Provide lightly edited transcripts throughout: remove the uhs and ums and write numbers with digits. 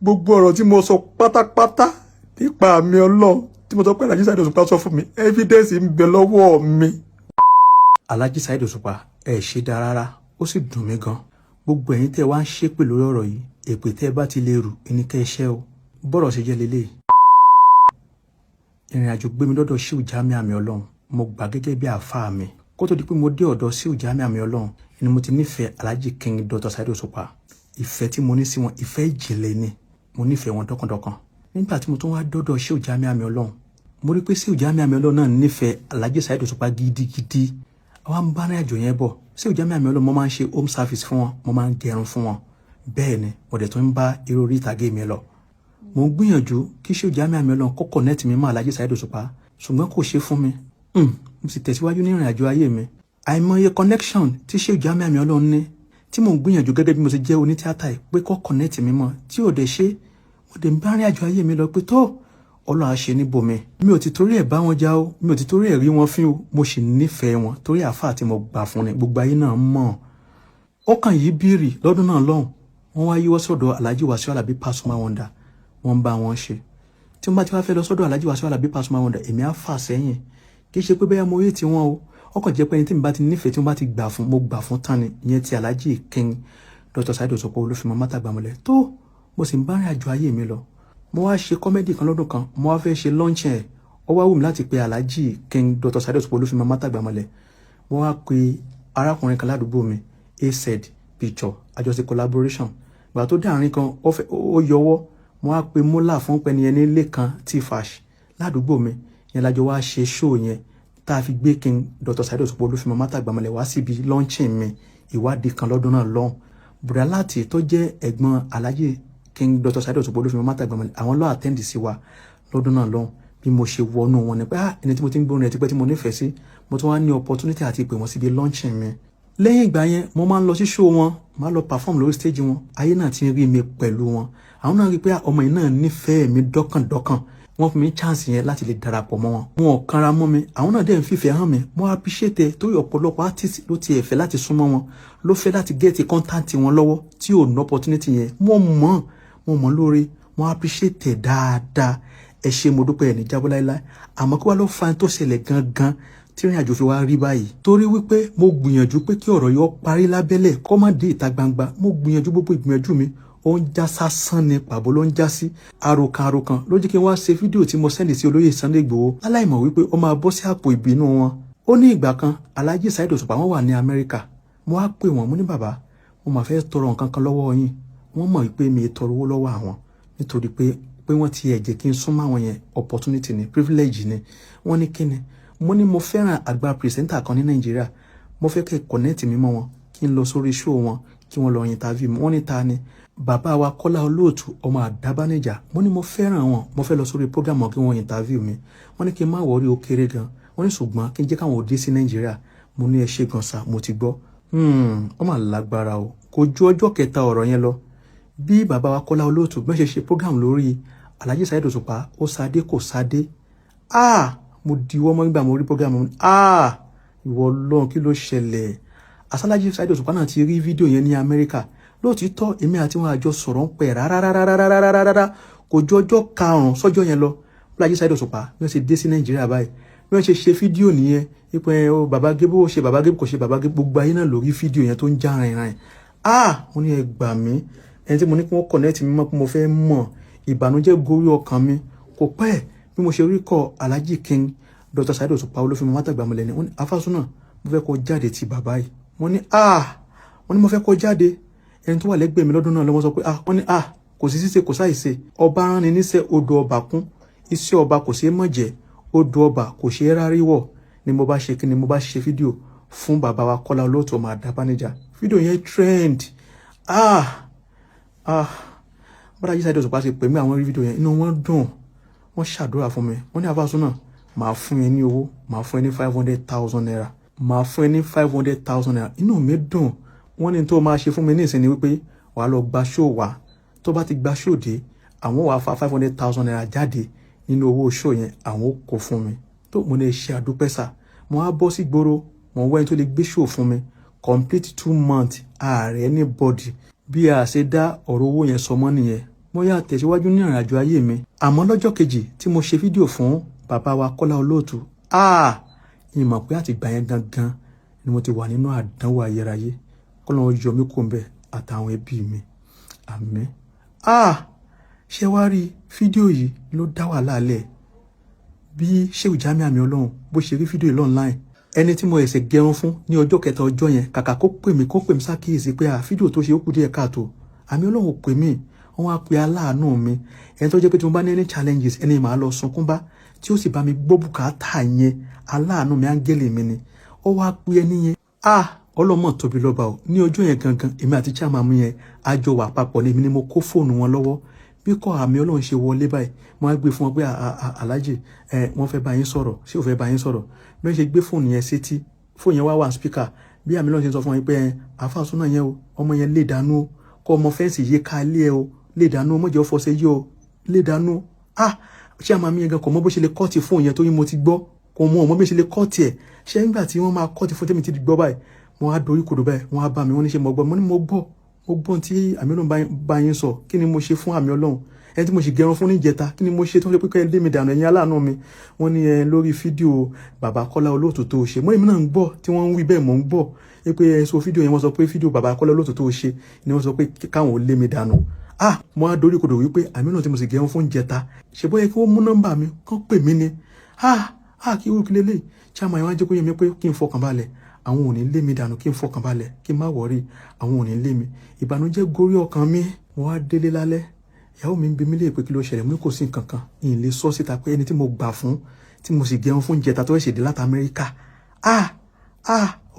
Gbogbo ọ̀rọ̀ tí mo sọ pátápátá nípa àmì Ọlọ́run tí mo sọ pé Alhaji Saheed Òṣùpá sọ fún mi, evidence ń bẹ lọ́wọ́ mi. Alhaji Saheed Òṣùpá, ẹ ṣe dáa rárá, ó sì dùn mí gan. Gbogbo ẹ̀yin tẹ́ wá ń ṣépè lórí ọ̀rọ̀ yìí, èpè tẹ́ bá ti lè rù ẹni kẹ́ ẹ ṣẹ́ o. Bọ́rọ̀ ṣe jẹ́ lélẹ́yìí. Ìrìn àjò gbé mi lọ́dọ̀ Shehu Jamiu Àmì Ọlọ́run. Mo gbà gẹ́gẹ́ bí àáfàá mi. Kó tó di pé mo dé ọ̀dọ̀ Shehu Jamiu Àmì Ọlọ́run ni mo ti nífẹ̀ẹ́ Alhaji King Dr. Saheed Òṣùpá. Ìfẹ́ tí mo ní sí wọn, ìfẹ́ ìjìnlẹ̀ ni. Mo nífẹ̀ẹ́ wọn dọ́kàndọ́kàn. Nígbà tí mo tún wá dọ́dọ̀ Shehu Jamiu Àmì Ọlọ́run, mo rí pé Shehu Jamiu Àmì Ọlọ́run náà nífẹ̀ẹ́ Alhaji Saheed Òṣùpá gidigidi. Àwa ń bá ní àjò yẹn bọ̀. Shehu Jamiu Àmì Ọlọ́run, mo máa ń ṣe home service fún wọn, mo máa ń gẹrun fún wọn. Bẹ́ẹ̀ ni mo dẹ̀ tún ń bá eré orí ìtàgé mi lọ. Mo ń gbìyànjú kí Shehu Jamiu Àmì Ọlọ́run kó connect mi mọ́ Alhaji Saheed Òṣùpá, ṣùgbọ́n kò ṣe fún mi. Mo sì tẹ̀síwájú ní ìrìn àjò ayé mi. Àìmọye connection tí Shehu Jamiu Àmì Ọlọ́run ní tí mò ń gbìyànjú gẹ́gẹ́ bí mo ṣe jẹ́ onítíátà yìí pé kó connect mi mọ́, tí ò dẹ̀ ṣe. Mo dẹ̀ ń bá ìrìn àjò ayé mi lọ pé tó Ọlọ́run á ṣe níbòmí. Mi ò ti torí ẹ̀ bá wọn já o, mi ò ti torí ẹ̀ rí wọn fín o. Mo sì nífẹ̀ẹ́ wọn torí àáfàá tí mo gbà fún ni, gbogbo ayé náà mọ̀. Ó kàn yí bírì lọ́dún náà lọ́hùn. Wọ́n wá yíwọ́ sọ́dọ̀ Alhaji Wasiu Alabi Pasuma Wonder, wọ́n ń bá wọn ṣe. Tí wọ́n bá ti wá fẹ́ lọ sọ́dọ̀ Alhaji Wasiu Alabi Pasuma Wonder, èmi á fà sẹ́yìn. Kì í ṣe pé bẹ́ẹ̀ mo yé tiwọn o, ó kàn jẹ́ pé ẹni tí mi bá ti nífẹ̀ẹ́, tí mo bá ti gbà fún, mo gbà fún tán ni. Ìyẹn ti Alhaji King Dr. Saheed Òṣùpá Olúfìmọ̀ Mátàgbàmọ́lẹ̀. Tó mo sì ń bá rìn àjò ayé mi lọ, mo wá ṣe comedy kan lọ́dún kan. Mo wá fẹ́ ṣe launch ẹ̀. Ó wá wù mí láti pe Alhaji King Dr. Saheed Òṣùpá Olúfìmọ̀ Mátàgbàmọ́lẹ̀. Mo wá pe arákùnrin kan ládùúgbò mi, AZ Picture, àjọṣe collaboration. Ìgbà tó dé àárín kan, ó yọwọ́. Mo wá pe Mola fún pẹ́ni ẹni lẹ́kan Tfash ládùúgbò mi yẹn, lájọ wá ṣe show yẹn tá a fi gbé King Dr. Saheed Òṣùpá Olúfìmọ̀ Mátàgbàmọ́lẹ̀ wá síbi launching mi, ìwádìí kan lọ́dún náà lọ́hùn. Bùrọ̀dá láti tó jẹ́ ẹ̀gbọ́n Alhaji King Dr. Saheed Òṣùpá Olúfìmọ̀ Mátàgbàmọ́lẹ̀, àwọn ló attend sí wa lọ́dún náà lọ́hùn. Bí mo ṣe wọnú wọn ni pé, ah, ẹni tí mo ti ń gbórin ẹ̀ tipẹ́ tí mo nífẹ̀ẹ́ sí, mo tún wá ní opportunity àti pè wọ́n síbi launching mi. Lẹ́yìn ìgbà yẹn, mo máa ń lọ sí show wọn, máa lọ perform lórí stage wọn. Ayé náà ti ń rí mi pẹ̀lú wọn. Àwọn náà rí pé ọmọ yìí náà nífẹ̀ẹ́ mi dọ́kàndọ́kàn. Wọ́n fún mi chance yẹn láti lè darapọ̀ mọ́ wọn. Wọn ò kanra mọ́ mi, àwọn náà dẹ̀ ń fìfẹ́ hàn mi. Mo appreciate ẹ torí ọ̀pọ̀lọpọ̀ artist ló ti ẹ̀ fẹ́ láti súnmọ́ wọn, ló fẹ́ láti get contact wọn lọ́wọ́ tí ò ní opportunity yẹn. Mo mọ̀ lórí, mo appreciate ẹ dáadáa. Ẹ ṣé, mo dúpẹ́, ẹ̀ ní jábọ́ láéláé. Àmọ́ kí wàá ló fa tó ṣẹlẹ̀ gangan tí ìrìn àjò fi wá rí báyìí? Torí wípé mo gbìyànjú pé kí ọ̀rọ̀ yìí ó parí lábẹ́lẹ̀, kó má dé ìta gbangba. Mo gbìyànjú, gbogbo ìgbìyànjú mi ó ń já sásán ni, pàbó ló ń já sí. Àròkàn àròkàn ló jẹ́ kí n wá ṣe fídíò tí mo send sí olóyè Sunday Igboho, láláìmọ̀ wípé ó máa bọ́ sí àpò ìbínú wọn. Ó ní ìgbà kan, Alhaji Saheed Òṣùpá, wọ́n wà ní Amẹ́ríkà. Mo wá pè wọ́n, mo ní, "Bàbá, mo máa fẹ́ tọrọ nǹkan kan lọ́wọ́ yín." Wọ́n mọ̀ wípé mi tọrọ owó lọ́wọ́ àwọn nítorí pé wọ́n ti ẹ̀ jẹ́ kí n súnmọ́ àwọn yẹn, opportunity ni, privilege ni. Wọ́n ní, "Kí ni?" Mo ní, "Mo fẹ́ràn àgbà presenter kan ní Nàìjíríà. Mo fẹ́ kẹ́ connect mi mọ́ wọn, kí n lọ sórí show wọn, kí wọ́n lọ interview mi." Wọ́n ní, "Ta ni?" "Bàbá wa Kọ́lá Olóòtú ọmọ Àdábánijà." Mo ní, "Mo fẹ́ràn wọn, mo fẹ́ lọ sórí program wọn kí wọ́n interview mi." Wọ́n ní kí n má worry, ó kéré gan. Wọ́n ní ṣùgbọ́n kí n jẹ́ káwọn ò dé sí Nàìjíríà. Mo ní, "Ẹ ṣé gan sa, mo ti gbọ́." Ó mà lágbára o. Kò ju ọjọ́ kẹta ọ̀rọ̀ yẹn lọ, bí bàbá wa Kọ́lá Olóòtú bí wọ́n ṣe ṣe program lórí Alhaji Saheed Òṣùpá, ó sadé kò sadé. Ah, mo diwọ́ mọ́ nígbà mo rí program. Ah, ìwọ Ọlọ́run, kí ló ṣẹlẹ̀? Alhaji Saheed Òṣùpá náà ti rí fídíò yẹn ní Amẹ́ríkà. Lóòtítọ́, èmi àti wọn àjọ sọ̀rọ̀ ń pẹ́ rárárárárárárá. Kò ju ọjọ́ karùn-ún sọ́jọ́ yẹn lọ, Alhaji Saheed Òṣùpá bí wọ́n ṣe dé sí Nàìjíríà báyìí, bí wọ́n ṣe ṣe fídíò nìyẹn ipò ẹ̀ o, bàbá gébó ṣe bàbá gébó, kò ṣe bàbá gébó, gbogbo ayé náà lórí fídíò yẹn tó ń já rìnrìn. Ah, mo ní, "Ẹ gbà mí." Ẹni tí mo ní kí wọ́n connect mi mọ́ pé mo fẹ́ mọ̀, ìbànújẹ́ gorí ọkàn mi. Kò pẹ́, bí mo ṣe rí kọ Alhaji King Dr. Saheed Òṣùpá Olúfẹ́mi Mátàgbàmọ́lẹ̀ ni. Wọ́n ní, "Afásúnà, mo fẹ́ kó jáde ti bàbá yìí." Wọ́n ní, ah, wọ́n ní mo fẹ́ kó jáde. Ẹni tó wà lẹ́gbẹ̀ẹ́ mi lọ́dún náà lọ́wọ́ sọ pé, ah, wọ́n ní, ah, kò sí ṣíṣe, kò sáìṣe. Ọba rán ni níṣẹ́, odò ọba kún. Iṣẹ́ ọba kò ṣeé mọ̀ jẹ́, odò ọba kò ṣeé rárí wọ̀. Ni mo bá ṣe kí ni, mo bá ṣe fídíò fún bàbá wa Kọ́lá Olóòtú ọmọ Àdábánijà. Fídíò yẹn trend. Ah ah, bọ́dà Alhaji Saheed Òṣùpá ṣe pè mí, àwọn rí fídíò yẹn, inú wọn dùn, wọ́n ṣàdúrà fún mi. Wọ́n ní, "Afásúnà, màá fún ẹ ní owó, màá fún ẹ ní ₦500,000, màá fún ẹ ní ₦500,000." Inú mi dùn. Wọ́n ní tó máa ṣe fún mi ní ìsinmi wípé wàá lọ gba show wá. Tó bá ti gba show dé, àwọn wàá fa ₦500,000 jáde nínú owó show yẹn, àwọn ó kó fún mi. Tó mo ní ṣe àdúpẹ́ sà. Mo á bọ́ sí gbòòrò, mo wá ẹni tó lè gbé show fún mi. Complete 2 months, ààrẹ anybody. Bí a ṣe dá ọ̀rọ̀ owó yẹn sọ mọ́ nìyẹn. Mo yà tẹ̀síwájú ní ìrìnàjò ayé mi. Àmọ́ lọ́jọ́ kejì tí mo ṣe fídíò fún bàbá wa Kọ́lá Olóòtú, ìmọ̀ pé àtìgbà yẹn gangan ni mo ti wà nínú àdánwò ayérayé. Kọ́lọ́run yọ mí kúrò ńbẹ̀ àtàwọn ẹbí mi. Àmín. Ṣé wá rí fídíò yìí ló dá wàhálà lẹ̀. Bí Shehu Jamiu Àmì Ọlọ́run bó ṣe rí fídíò yìí online, ẹni tí mo ẹ̀sẹ̀ gẹrun fún ní ọjọ́ kẹta ọjọ́ yẹn, kàkà kó pè mí sákìyèsí pé fídíò tó ṣe ó kù díẹ̀ káàtó, Àmì Ọlọ́run ò pè mí. Wọ́n wá pe aláàánú mi, ẹni tó jẹ́ pé tí mo bá ní any challenges, ẹni màá lọ sunkún bá tí ó sì bá mi gbọ́ bùkátà yẹn, aláàánú mi, áńgẹ́lì mi ni. Ó wá pe ẹni yẹn. Ọlọ́mọ tóbi lọ́ba o. Ní ọjọ́ yẹn gangan, èmi àti chairman mi yẹn a jọ wà papọ̀ ní, èmi ni mo kó fóònù wọn lọ́wọ́. Bí kò Àmì Ọlọ́run ṣe wọlé báyìí, wọ́n á gbé fún wọn pé, "Alájì ẹ, wọ́n fẹ́ bá yín sọ̀rọ̀." Ṣé ò fẹ́ bá yín sọ̀rọ̀? Bí wọ́n ṣe gbé fóònù yẹn sétí, fóònù yẹn wá wà speaker. Bí Àmì Ọlọ́run ṣe sọ fún wọn pé, "Ẹ àáfàá súnà yẹn o, ọmọ yẹn lè dànù o, kọ́ ọmọ fence yé ká lé ẹ o, lè dànù o, mọ̀jẹ̀ fọṣẹ yé o, lè dànù o." Ṣé àmà mi yẹn gan kò mọ bó ṣe lè cut fóònù yẹn, torí mo ti gbọ́, kò mọ ọmọ bí ṣe lè cut ẹ̀. Ṣé nígbà tí wọ́n máa cut fóònù tẹ́mi ti gbọ́ báyìí, wọ́n á dorí kodò báyìí, wọ́n á bá mi, wọ́n ní, "Ṣe mo gbọ́?" Mo ní, "Mo gbọ́, mo gbọ́ tí Àmì Ọlọ́run bá yín sọ." Kí ni mo ṣe fún Àmì Ọlọ́run, ẹni tí mo sì gẹrun fún níjẹta? Kí ni mo ṣe tó ń ṣe pé kẹ́ ẹ lé mi dànù, ẹ̀yin aláàánú mi? Wọ́n ní, ẹ lórí fídíò bàbá Kọ́lá Olóòtú tó ṣe mọ́. Èmi náà ń gbọ́ tí wọ́n ń wí bẹ́ẹ̀, mò ń gbọ́ pé ẹ sọ fídíò yẹn, wọ́n sọ pé fídíò bàbá Kọ́lá Olóòtú tó ṣe ni wọ́n sọ pé káwọn ò lé mi dànù. Mo á dorí kodò wípé àmì náà tí mo sì gẹrun fún jẹta ṣe bóyá kí wọ́n mú nọ́mbà mi kán pè mí ni. Kí wọ́n kí lélẹ̀. Chairman yẹn wá jẹ́ kó yé mi pé kí n fọkàn balẹ̀, àwọn ò ní lé mi dànù, kí n fọkàn balẹ̀, kí n má worry, àwọn ò ní lé mi. Ìbànújẹ́ gorí ọkàn mi. Mo wá délé lálẹ́, ìyàwó mi ń bi mí léè pé kí ló ṣẹlẹ̀. Mo ní kò sí nǹkan kan, ìyìn lè sọ síta pé ẹni tí mo gbà fún, tí mo sì gẹrun fún jẹta, tó ṣẹ̀ṣẹ̀ dé láti Amẹ́ríkà.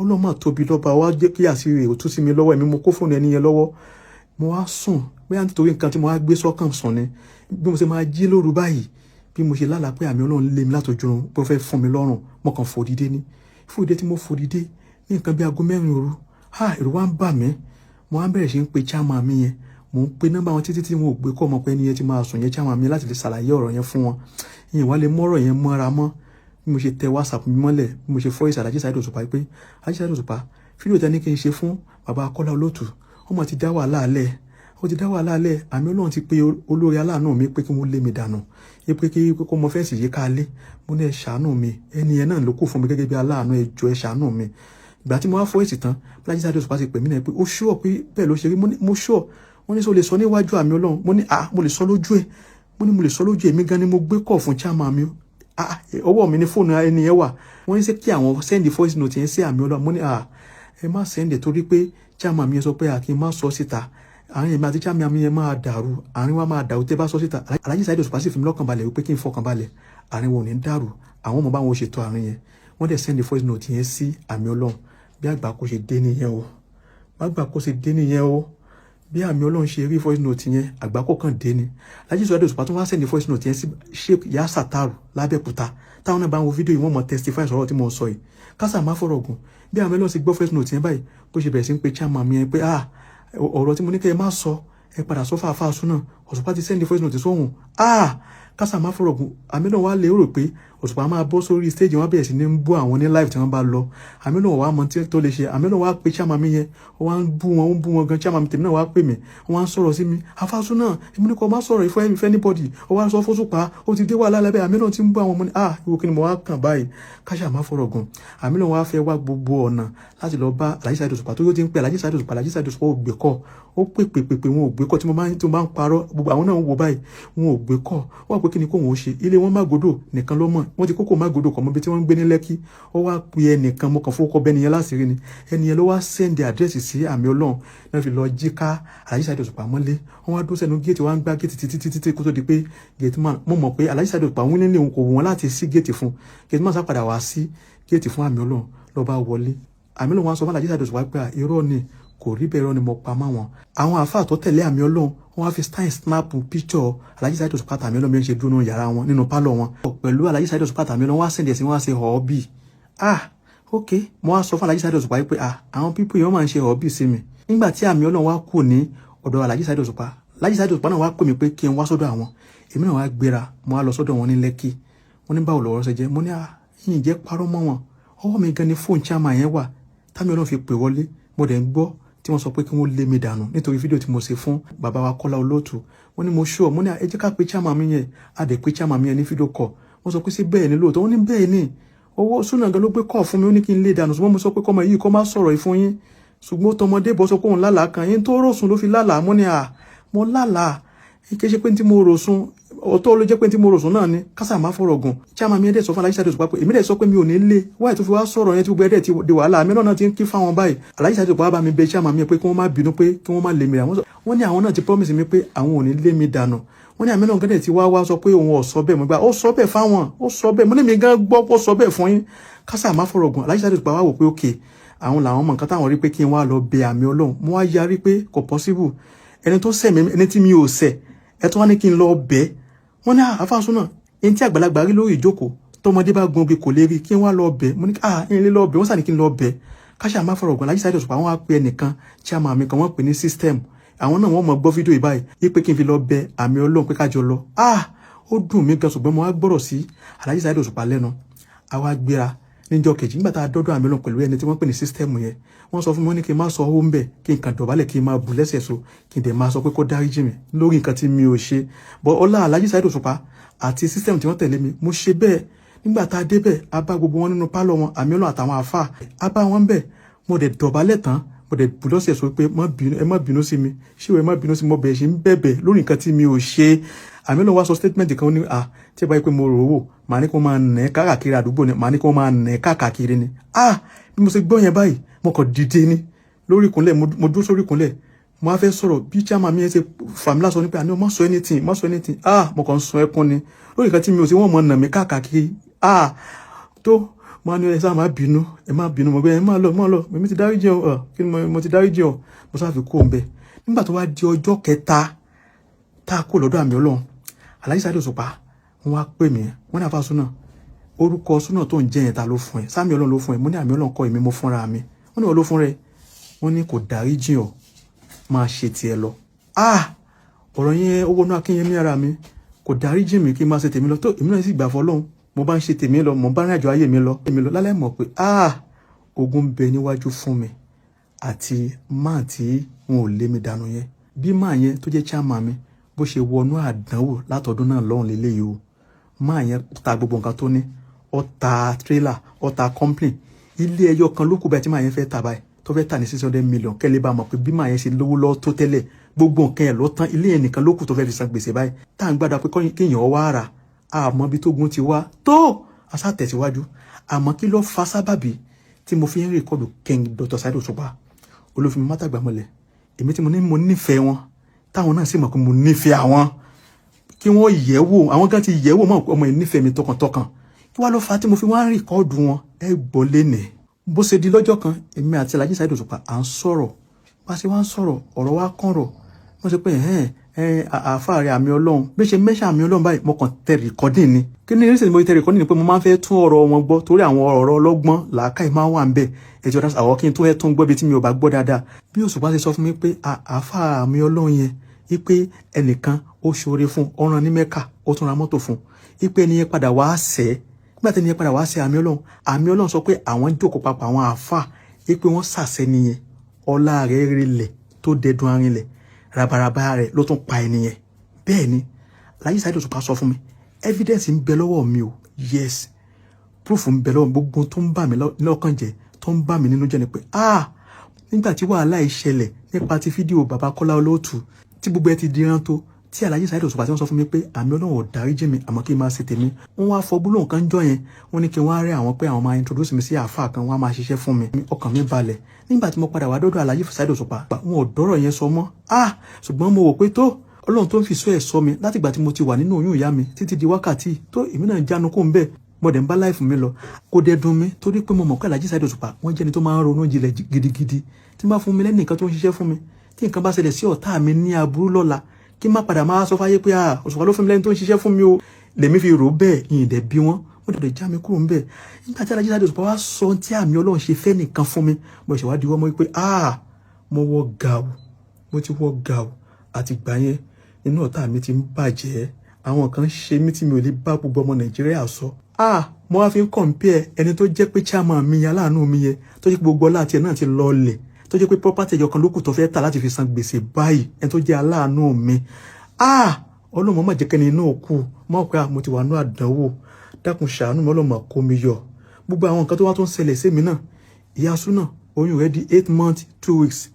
Ọlọ́mọ tóbi lọ́ba wá jẹ́ kí àṣírí rẹ̀ ó tú sí mi lọ́wọ́. Èmi mo kó fóònù ẹni yẹn lọ́wọ́. Mo wá sùn, bóyá nítorí nǹkan tí mo wá gbé sọ́kàn sùn ni. Bí mo ṣe máa jí lóru báyìí, bí mo ṣe lálàá pé Àmì Ọlọ́run lé mi látọjú oorun, pé ó fẹ́ fún mi lọ́rùn. Mo kàn fò dìde ní fò dìde tí mo fò dìde ní nǹkan bí aago 4 òru. Ẹ̀rù wá ń bà mí. Mo wá bẹ̀rẹ̀ sí ń pe chairman mi yẹn, mò ń pe nọ́mbà wọn títí tí wọn ò gbé kọ́. Ọmọ pé ẹni yẹn ti máa sùn yẹn, chairman mi, láti lè ṣàlàyé ọ̀rọ̀ yẹn fún wọn. Ìyẹn wá lè mọ́rọ̀ yẹn mọ́ra mọ́. Bí mo ṣe tẹ WhatsApp mi mọ́lẹ̀, bí mo ṣe voice Alhaji Saheed Òṣùpá pé, "Alhaji Saheed Òṣùpá, fídíò tẹ́ ní kí n ṣe fún bàbá Kọ́lá Olóòtú, ọmọ ti dá wàhálà lẹ̀, ó ti dá wàhálà lẹ̀. Àmì Ọlọ́run ti pe olórí aláàánú mi pé kí wọ́n lé mi dànù, pé kí kó mọ fence yìí ká lé." Mo ní, "Ẹ ṣàánú mi, ẹni yẹn náà ló kù fún mi gẹ́gẹ́ bí aláàánú, ẹ jọ̀ọ́, ẹ ṣàánú mi." Ìgbà tí mo wá voice tán, Alhaji Saheed Òṣùpá ti pè mí náà pé ó sure pé bẹ́ẹ̀ ló ṣe rí. Mo sure. Wọ́n ní sọ lè sọ níwájú Àmì Ọlọ́run? Mo ní, ah, mo lè sọ lójú ẹ̀. Mo ní mo lè sọ lójú ẹ̀, mi gan ni mo gbé kọ̀ fún chairman mi. Ah, ọwọ́ mi ní fóònù ẹni yẹn wà. Wọ́n ní ṣé kí àwọn send voice note yẹn sí Àmì Ọlọ́run? Mo ní, ah, ẹ má send, torí pé chairman mi yẹn sọ pé à kí n má sọ síta, àárín èmi àti chairman mi yẹn máa dàrú, àárín wa máa dàrú tẹ́ bá sọ síta. Alhaji Saheed Òṣùpá sì fi mí lọ́kàn balẹ̀ wípé kí n fọkàn balẹ̀, àárín wọn ò ní dàrú, àwọn ọmọ báwọn ṣètò àárín yẹn. Wọ́n dẹ̀ send voice note yẹn sí Àmì Ọlọ́run. Bí àgbà kò ṣe dé nìyẹn o, bí àgbà kò ṣe dé nìyẹn o. Bí Àmì Ọlọ́run ṣe rí voice note yẹn, àgbákò kan dé ni. Alhaji Saheed Òṣùpá tó wá send voice note yẹn sí Sheikh Yasataru lábẹ́òkúta. Táwọn náà bá ń wo fídíò yìí, wọ́n mọ̀ testify sọ̀rọ̀ tí mo sọ yìí. Kásà má fọ̀rọ̀ gùn, bí Àmì Ọlọ́run sì gbọ́ voice note yẹn báyìí, bó ṣe bẹ̀rẹ̀ sí ń pe chairman mi yẹn pé, "Ah, ọ̀rọ̀ tí mo ní kẹ́ ẹ má sọ, ẹ padà sọ fàáfàá súnà, Òṣùpá ti send voice note sóhun." Ah, kásà má fọ̀rọ̀ gùn, Àmì Ọlọ́run wá lérò pé Òṣùpá máa bọ́ sórí stage, wọn bẹ̀rẹ̀ sí ní bú àwọn ní live tí wọ́n bá lọ. Àmì Ọlọ́run wá mọ tó lè ṣe. Àmì Ọlọ́run wá pe chairman mi yẹn, ó wá ń bú wọn, ó ń bú wọn gan. Chairman mi tèmi náà wá pè mí, wọ́n wá ń sọ̀rọ̀ sí mi. "Àfàsùn náà, èmi ní kò má sọ̀rọ̀ ìfẹ́ ìfẹ́ anybody, ó wá sọ fọ́sùpá, ó ti dé wà lálẹ́. Àmì Ọlọ́run ti ń bú àwọn ọmọ ní." Ah, ìwò kí ni mo wá kàn báyìí? Kásà má fọ̀rọ̀ gùn, Àmì Ọlọ́run wá fẹ́ wá gbogbo ọ̀nà láti lọ bá Alhaji Saheed Òṣùpá tó yóò ti ń pè Alhaji Saheed Òṣùpá. Alhaji Saheed Òṣùpá ò gbé kọ́. Ó pè pè pè pè, wọn ò gbé kọ́. Tí mo bá ń parọ́, gbogbo àwọn náà ń wo báyìí, wọn ò gbé kọ́. Wọ́n pé kí ni kóun ó ṣe? Ilé wọn Mágòdò nìkan ló mọ̀. Wọ́n ti kókò Mágòdò kọ̀ mọ́ bí tí wọ́n ń gbé ní Lẹ́kí. Ó wá pe ẹnìkan, mo kàn fowó kọ́ bẹ́ni yẹn láṣìírí ni. Ẹni yẹn ló wá send address sí Àmì Ọlọ́run náà, fi lọ jí ká Alhaji Saheed Òṣùpá mọ́lé. Wọ́n wá dúró sẹ́nu géètì, wọ́n á gbá géètì títí títí tí kó tó di pé gate man, mo mọ̀ pé Alhaji Saheed Òṣùpá wọ́n nílé òun kò wù wọ́n láti sí géètì fún. Gate man sá padà wá sí géètì fún Àmì Ọlọ́run, ló bá wọlé. Àmì Ọlọ́run wá sọ fún Alhaji Saheed Òṣùpá pé irọ́ ni, kò rí bẹ́ẹ̀, irọ́ ni mo pa mọ́ wọn. Àwọn àáfàá tó tẹ̀lé Àmì Ọlọ́run, wọ́n wá fi style snap picture Alhaji Saheed Òṣùpá àtàmì Ọlọ́run bí wọ́n ṣe dúró nínú yàrá wọn, nínú pálọ̀ wọn pẹ̀lú Alhaji Saheed Òṣùpá àtàmì Ọlọ́run. Wọ́n wá send ẹ̀ sí wọ́n, wá ṣe họ́ọ́bì. Ah, ok, mo wá sọ fún Alhaji Saheed Òṣùpá pé, ah, àwọn people yìí, wọ́n máa ń ṣe họ́ọ́bì sí mi. Nígbà tí Àmì Ọlọ́run wá kù ní ọ̀dọ̀ Alhaji Saheed Òṣùpá, Alhaji Saheed Òṣùpá náà wá pè mí pé kí n wá sọ́dọ̀ àwọn. Èmi náà wá gbéra, mo wá lọ sọ́dọ̀ wọn ní Lẹ́kì. Wọ́n ní báwo lọ̀rọ̀ ṣe jẹ́? Mo ní, ah, yìnyín jẹ́ parọ́ mọ́ wọn, ọwọ́ mi gan ni fóònù chairman yẹn wà támi Ọlọ́run fi pè wọlé. Mo dẹ̀ ń gbọ́ tí Tí wọ́n sọ pé kí wọ́n lé mi dànù nítorí fídíò tí mo ṣe fún bàbá wa Kọ́lá Olóòtú. Wọ́n ní mo ṣó, mo ní ẹ jẹ́ ká pe chairman mi yẹn. A dẹ̀ pé chairman mi yẹn ní fídíò call. Wọ́n sọ pé sí bẹ́ẹ̀ ni lóòótọ́? Wọ́n ní bẹ́ẹ̀ ni. Owó súnà gan ló gbé kọ́ fún mi, ó ní kí n lé dànù, ṣùgbọ́n mo sọ pé kọ́mọ yìí kọ́ má sọ̀rọ̀ yìí fún yín, ṣùgbọ́n tọmọdé bọ́ sọ pé òun lálàá kan yín tó rọ̀sùn ló fi lálàá. Mo ní à mo lálàá, kì í ṣe pé tí mo rò sùn ọ̀tọ̀ ló jẹ́ pé tí mo rò sùn náà ni. Kásà má fọ̀rọ̀ gùn, chairman mi ẹ̀ dẹ̀ sọ fún Alhaji Saheed Òṣùpá pé èmi dẹ̀ sọ pé mi ò ní lé wáyé tó fi wá sọ̀rọ̀ yẹn tí gbogbo ẹ̀ dẹ̀ ti di wàhálà. Àmì náà ti ń kí fáwọn báyìí. Alhaji Saheed Òṣùpá bá mi bẹ̀ chairman mi pé kí wọ́n má bínú, pé kí wọ́n má lé mi rà. Wọ́n ní àwọn náà ti promise mi pé àwọn ò ní lé mi dànù. Wọ́n ní àmì náà gẹ́gẹ́ tí wá wá sọ pé òun ò sọ bẹ́ẹ̀. Mo gbà ó sọ bẹ́ẹ̀ fáwọn, ó sọ bẹ́ẹ̀. Mo ní mi gan gbọ́ ó sọ bẹ́ẹ̀ fún yín. Kásà má fọ̀rọ̀ gùn, Alhaji Saheed Òṣùpá wá wò pé okay, àwọn làwọn mọ̀ nǹkan táwọn rí pé kí n wá lọ bẹ àmì Ọlọ́run. Mo wá yarí pé kò possible. Ẹni tó ṣẹ̀ mí, ẹni tí mi ò ṣẹ̀, ẹ tó wá ní kí n lọ bẹ̀. Wọ́n ní àfàsùn náà, ẹni tí àgbàlagbà rí lórí ìjókòó, tọmọdé bá gun ogi kò lè rí. Kí n wá lọ bẹ̀. Mo ní ah, ń lé lọ bẹ̀. Wọ́n sà ní kí n lọ bẹ̀. Káṣá má fọ̀rọ̀ gùn, Alhaji Saheed Òṣùpá, wọ́n wá pe ẹnìkan, chairman mi kan, wọ́n pè ní System. Àwọn náà wọ́n mọ̀ gbọ́ fídíò yìí báyìí yí pé kí n fi lọ bẹ àmì Ọlọ́run pé kájọ lọ. Ah, ó dùn mí gan, ṣùgbọ́n mo wá gbọ́rọ̀ sí Alhaji Saheed Òṣùpá lẹ́nu. Àwa gbéra níjọ́ kejì. Nígbà tá a dọ́dọ̀ àmì Ọlọ́run pẹ̀lú ẹni tí wọ́n pè ní System yẹn, wọ́n sọ fún mi, wọ́n ní kí n má sọ owó ń bẹ̀, kí n kàn dọ̀bálẹ̀, kí n máa bù lẹ́sẹ̀ so, kí n dẹ̀ máa sọ pé kó dáríjì mi lórí nǹkan tí mi ò ṣe bọ́. Ọlá Alhaji Saheed Òṣùpá àti System tí wọ́n tẹ̀lé mi, mo ṣe bẹ́ẹ̀. Nígbà tá a débẹ̀, a bá gbogbo wọn nínú pálọ̀ wọn, àmì Ọlọ́run àtàwọn àfà, a bá wọn bẹ̀. Mo dẹ̀ dọ̀bálẹ̀ tán, mo dẹ̀ bù lọ́sẹ̀ sọ pé ẹ má bínú sí mi, ṣé ẹ má bínú sí mi? Mo bẹ̀rẹ̀ sí ń bẹ̀bẹ̀ lórí nǹkan tí mi ò ṣe. Àmì Ọlọ́run wá sọ statement kan ní à tí ẹ bá yẹ pé mo rò ó wò, màá ní kó máa nà ẹ́ káàkiri àdúgbò ni, màá ní kó máa nà ẹ́ káàkiri ni. Ah, bí mo ṣe gbọ́ yẹn báyìí, mo kàn dìde ni lórí ìkúnlẹ̀. Mo dúró sórí ìkúnlẹ̀, mo wá fẹ́ sọ̀rọ̀. Bí chairman mi yẹn ṣe fà mí lásán ní pé àní má sọ anything, má sọ anything. Ah, mo kàn ń sun ẹkún ni lórí nǹkan tí mi ò sí. Wọ́n mọ̀ nà mí káàkiri. Ah, tó mo á ní ẹ sáà má bínú, ẹ má bínú. Mo gbé ẹ má lọ, má lọ, èmi ti dáríjì ọ. Kí ni mo ti dáríjì ọ. Mo sáà fi kó ń bẹ. Nígbà tó wá di ọjọ́ kẹta tá a kó lọ́dọ̀ àmì Ọlọ́run, Alhaji Saheed Òṣùpá, wọ́n wá pè mí. Wọ́n ní àfa súnà, orúkọ súnà tó ń jẹ́ yẹn, ta ló fún ẹ? Sáàmì Ọlọ́run ló fún ẹ? Mo ní àmì Ọlọ́run kọ́, èmi mo fúnra mi. Wọ́n ní wọ́n ló fún rẹ. Wọ́n ní kò dáríjì ọ, máa ṣe tiẹ̀ lọ. Ah, ọ̀rọ̀ yẹn ó wọnú akínyẹmí ara mi. Kò dáríjì mi, kí n máa ṣe tèmi lọ. Tó èmi náà sì gbà fọlọ́hún, mo bá ń ṣe tèmi lọ, mo bá rìn àjò ayé mi lọ, èmi lọ lálẹ́ mọ̀ pé ah, ogun ń bẹ níwájú fún mi àti máà tí wọn ò lé mi dànù yẹn. Bí máà yẹn tó jẹ́ chairman mi bó ṣe wọnú àdánwò látọdún náà lọ́hùn lélẹ́yìí o. Máà yẹn ta gbogbo nǹkan tó ní, ó ta trailer, ó ta company, ilé ẹyọ kan ló kù báyìí tí máà yẹn fẹ́ ta báyìí, tó fẹ́ tà ní 600 million. Kẹ́lẹ́ bá mọ̀ pé bí máà yẹn ṣe lówó lọ́wọ́ tó tẹ́lẹ̀, gbogbo nǹkan ẹ̀ ló tán, ilé yẹn nìkan ló kù tó fẹ́ fi san gbèsè báyìí, tá à ń gbàdá pé kéèyàn wá rà. Àmọ́ bí tógun ti wá tó aṣá tẹ̀síwájú. Àmọ́ kí ló fa sábàbí tí mo fi ń record King Dr. Saheed Òṣùpá olófin mátàgbàmọ́lẹ̀? Èmi tí mo ní mo nífẹ̀ẹ́ wọn, táwọn náà sì mọ̀ pé mo nífẹ̀ẹ́ àwọn, kí wọ́n yẹ̀ wò. Àwọn kan ti yẹ̀ wò mọ̀ ọmọ yìí nífẹ̀ẹ́ mi tọkàntọkàn. Kí wàá ló fa tí mo fi wá ń record wọn? Ẹ gbọ́ lénìí. Bó ṣe di lọ́jọ́ kan, èmi àti Alhaji Saheed Òṣùpá à ń sọ̀rọ̀. Bá ṣe wá ń sọ̀rọ̀, ọ̀rọ̀ wa kànrọ̀. Wọ́n ṣe pé ẹ̀hẹ́n ẹ̀ àáfàá rẹ̀ àmì Ọlọ́run, bí ṣe mẹ́ṣà àmì Ọlọ́run báyìí, mo kàn tẹ recording ni. Kí ni reason mo tẹ recording ni pé mo máa ń fẹ́ tún ọ̀rọ̀ wọn gbọ́, torí àwọn ọ̀rọ̀ ọlọ́gbọ́n làákàyè máa ń wà ń bẹ̀. Ẹ̀jọ̀ àwọn kí n tó ẹ̀ tún gbọ́ bí tí mi ò bá gbọ́ dáadáa. Bí Òṣùpá ṣe sọ fún mi pé àáfàá àmì Ọlọ́run yẹn, wípé ẹnìkan ó ṣoore fún ọ̀ràn ní Mẹ́kà, ó tún ra mọ́tò fún, wípé ẹni yẹn padà wá sẹ́. Nígbà tí ẹni yẹn padà wá sẹ́ àmì Ọlọ́run, àmì Ọlọ́run sọ pé àwọn jókòó papọ̀, àwọn àáfàá, wípé wọ́n sàṣẹ nìyẹn, ọlá rẹ̀ rinlẹ̀ tó dẹdun arinlẹ̀, rabaraba rẹ̀ ló tún pa ẹni yẹn. Bẹ́ẹ̀ ni Alhaji Saheed Òṣùpá sọ fún mi. Evidence ń bẹ lọ́wọ́ mi o. Yes, proof ń bẹ lọ́wọ́ mi. Gbogbo tó ń bà mí lọ́kàn jẹ́, tó ń bà mí nínú jẹ́ ni pé ah, nígbà tí wàhálà yìí ṣẹlẹ̀ nípa ti fídíò bàbá Kọ́lá Olóòtú, tí gbogbo ẹ ti di rán tó, tí Alhaji Saheed Òṣùpá tí wọ́n sọ fún mi pé àmì Ọlọ́run ò dáríjì mi, àmọ́ kí n máa ṣe tèmi. Wọ́n wá fọ gbólóhùn kan jọ yẹn, wọ́n ní kí wọ́n á rí àwọn pé àwọn máa introduce mi sí àáfàá kan, wọ́n á máa ṣiṣẹ́ fún mi. Ọkàn mi balẹ̀. Nígbà tí mo padà wá dọ́dọ̀ Alhaji Saheed Òṣùpá, wọn ò dọ́rọ̀ yẹn sọ mọ́. Ah, ṣùgbọ́n mo wò pé tó Ọlọ́run tó ń fi sọ ẹ̀ sọ mi látìgbà tí mo ti wà nínú oyún ìyá mi títí di wákàtí tó èmi náà jánu kó ń bẹ́ẹ̀, mo dẹ̀ ń bá life mi lọ. Kò dẹ̀ dùn mí, torí pé mo mọ̀ pé Alhaji Saheed Òṣùpá, wọ́n jẹ́ni tó máa ń ronú jinlẹ̀ gidigidi. Tí n bá fún mi lẹ́nìkan tó ń ṣiṣẹ́ fún mi, tí nǹkan bá ṣẹlẹ̀ sí ọ̀tá mi ní aburú lọ́la, kí n má padà máa sọ fáyé pé ah, Òṣùpá ló fún mi lẹ́ni tó ń ṣiṣẹ́ fún mi o. Lèmi fi rò bẹ́ẹ̀, yìnyín dẹ̀ bí wọ́n wọ́n dẹ̀ já mi kúrò ń bẹ̀. Nígbà tí Alhaji Saheed Òṣùpá wá sọ tí àmì Ọlọ́run ṣe fẹ́ nìkan fún mi, mo ṣe wá di wọ́n mọ́ pé ah, mo wọ gàù, mo ti wọ gàù. Àti gbà yẹn inú ọ̀tá mi ti ń bàjẹ́. Àwọn kan ṣe mí tí mi ò lè bá gbogbo ọmọ Nàìjíríà sọ. Ah, mo wá fi ń compare ẹni tó jẹ́ pé chairman mi yẹn, aláàánú mi yẹn, tó jẹ́ pé gbogbo ọlá àti ẹ̀ náà ti lọlẹ̀. Tó jẹ́ pé property ẹyọ kan ló kù tó fẹ́ tà láti fi san gbèsè báyìí, ẹni tó jẹ́ aláàánú mi, ah, Ọlọ́mọ má jẹ́ kẹ́ni inú òkú mọ́ pé mo ti wà ní àdánwò. Dákun, ṣàánú mi, Ọlọ́mọ kó mi yọ. Gbogbo àwọn nǹkan tó wá tó ń ṣẹlẹ̀ sí mi náà, ìyá súnà, oyún rẹ̀ di 8 months 2 weeks,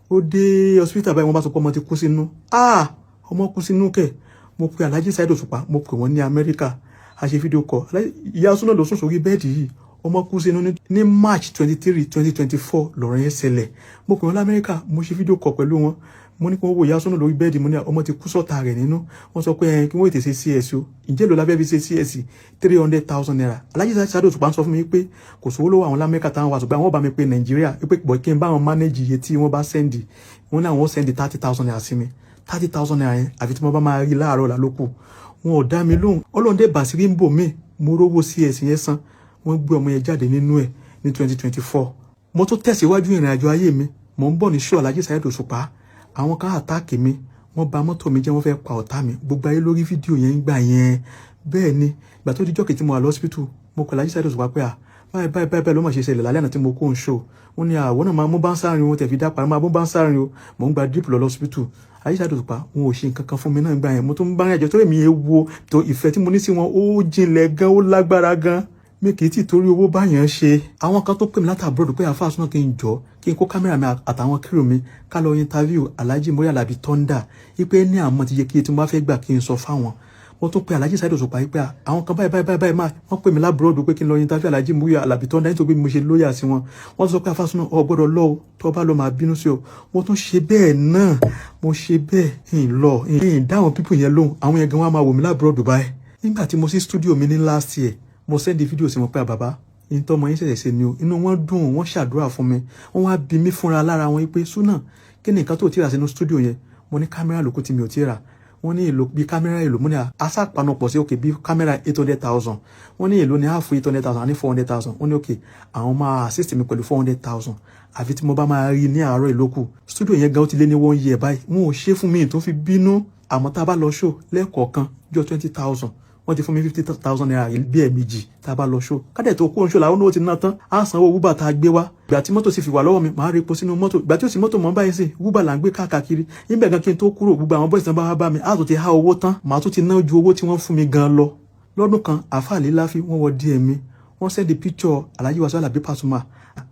ó dé hospital báyìí, wọ́n bá sọ pé ọmọ ti kú sínú. Ah, ọmọ kú sínú kẹ̀. Mo pe Alhaji Saheed Òṣùpá, mo pè wọ́n ní Amẹ́ríkà, a ṣe fídíò call. Ìyá súnà ló sùn sórí bẹ́ẹ̀dì yìí, ọmọ kú sínú. Ní March 23, 2024 lọ̀rọ̀ yẹn ṣẹlẹ̀. Mo pè wọ́n lamẹ́ríkà, mo ṣe fídíò call pẹ̀lú wọn. Mo ní kí wọ́n wo ìyá súnà lórí bẹ́ẹ̀dì. Mo ní ọmọ ti kú sọ́ta rẹ̀ nínú. Wọ́n sọ pé ẹ kí wọ́n tètè ṣe CS o. Ǹjẹ́ ló lábẹ́ fi ṣe CS? ₦300,000. Alhaji Saheed Òṣùpá ń sọ fún mi pé kò sówó lọ́wọ́ àwọn lamẹ́ríkà táwọn wà, ṣùgbọ́n àwọn bá mi pé Nàìjíríà pé pọ̀ kí n bá wọn manage iye tí wọ́n bá send. Wọ́n ní àwọn send ₦30,000 sí mi. ₦30,000 yẹn, àfi tí mo bá máa rí láàárọ̀ là lókù. Wọn ò dá mi lóhùn. Ọlọ́run dé bàṣírí ń bò mí, mo rówó CS yẹn san, wọ́n gbé ọmọ yẹn jáde nínú ẹ̀ ní 2024. Mo tún tẹ̀síwájú ìrìn àjò ayé mi. Mò ń bọ̀ ní show Alhaji Saheed Òṣùpá, àwọn kan attack mi, wọ́n bà mọ́tò mi jẹ́, wọ́n fẹ́ pa ọ̀tá mi. Gbogbo ayé lórí fídíò yẹn ń gbà yẹn. Bẹ́ẹ̀ ni, ìgbà tó di jọ́kì tí mo wà lọ́sípítù, mo kọ̀ Alhaji Saheed Òṣùpá pé à báyìí báyìí báyìí báyìí ló mà ṣe ṣẹlẹ̀ lálẹ́ àná tí mo kó ń show. Wọ́n ní àwọn náà máa mú bá ń sárin wọn tẹ̀ fi dá parí, máa mú bá ń sárin o. Mò ń gba drip lọ lọ́sípítù. Alhaji Saheed Òṣùpá, wọn ò ṣe nǹkan kan fún mi náà gbà yẹn. Mo tún ń bá rìn àjò tó èmi ewo tó ìfẹ́ tí mo ní sí wọn, ó jinlẹ̀ gan, ó lágbára gan. Mi kì í tì torí owó báyẹn ṣe. Àwọn kan tó pè mí láti abroad pé àfáà súná, kí n jọ kí n kó kámẹ́rà mi àtàwọn crew mi ká lọ interview Alhaji Muri Alabi Thunder, wípé ní àmọ́ ti yẹ kí tí mo bá fẹ́ gbà kí n sọ fáwọn. Mo tún pe Alhaji Saheed Òṣùpá wípé àwọn kan báyìí báyìí báyìí máa wọ́n pè mí l'abroad pé kí n lọ interview Alhaji Muri Alabi Thunder, nítorí bí mo ṣe loyal sí wọn. Wọ́n tún sọ pé àfáà súná, ọ gbọ́dọ̀ lọ o, tó bá lọ máa bínú sí o. Mo tún ṣe bẹ́ẹ̀ náà, mo ṣe bẹ́ẹ̀ ń lọ ń dá àwọn people yẹn lóhùn. Àwọn yẹn gan wọn máa wò mí l'abroad báyìí. Nígbà tí mo sí studio mi ní last year, mo send fídíò sí wọn pé bàbá ìtọ́ ọmọ yín ṣẹ̀ṣẹ̀ ṣe ni o. Inú wọn dùn, wọ́n ṣàdúrà fún mi. Wọ́n wá bí mi fúnra lára wọn pé súnà, kí ni nǹkan tó ti rà sínú studio yẹn? Mo ní kámẹ́rà lóko tí mi ò ti rà. Wọ́n ní èlò bí kámẹ́rà èlò? Mo ní aṣàpanupọ̀ sí òkè bí kámẹ́rà 800,000. Wọ́n ní èlò ní half 800,000, ní 400,000. Wọ́n ní òkè, àwọn máa assist mi pẹ̀lú 400,000, àfi tí mo bá máa rí ní àárọ̀ ìlókù. Studio yẹn gan ó ti lé ní one year báyìí, wọn ò ṣe fún mi tó fi bínú. Àmọ́ tá a bá lọ show lẹ́ẹ̀kọ̀ọ̀kan jọ 20,000, wọ́n ti fún mi ₦50,000 bí ẹ̀ẹ̀mejì tá a bá lọ show. Kádẹ̀ tó kó ń show làwọn náà ti ná tán, á sanwó Uber tá a gbé wá. Ìgbà tí mọ́tò sì fi wà lọ́wọ́ mi, màá rí epo sínú mọ́tò. Ìgbà tí ó sì mọ́tò mọ́ báyìí sí, Uber là ń gbé káàkiri níbẹ̀ gan. Kí n tó kúrò, gbogbo àwọn boys náà bá wá bá mi, á tún ti há owó tán, màá tún ti ná ju owó tí wọ́n fún mi gan lọ. Lọ́dún kan, àfáàlì láfi wọ́n wọ DM mi, wọ́n send picture Alhaji Wasiu Alabi Pasuma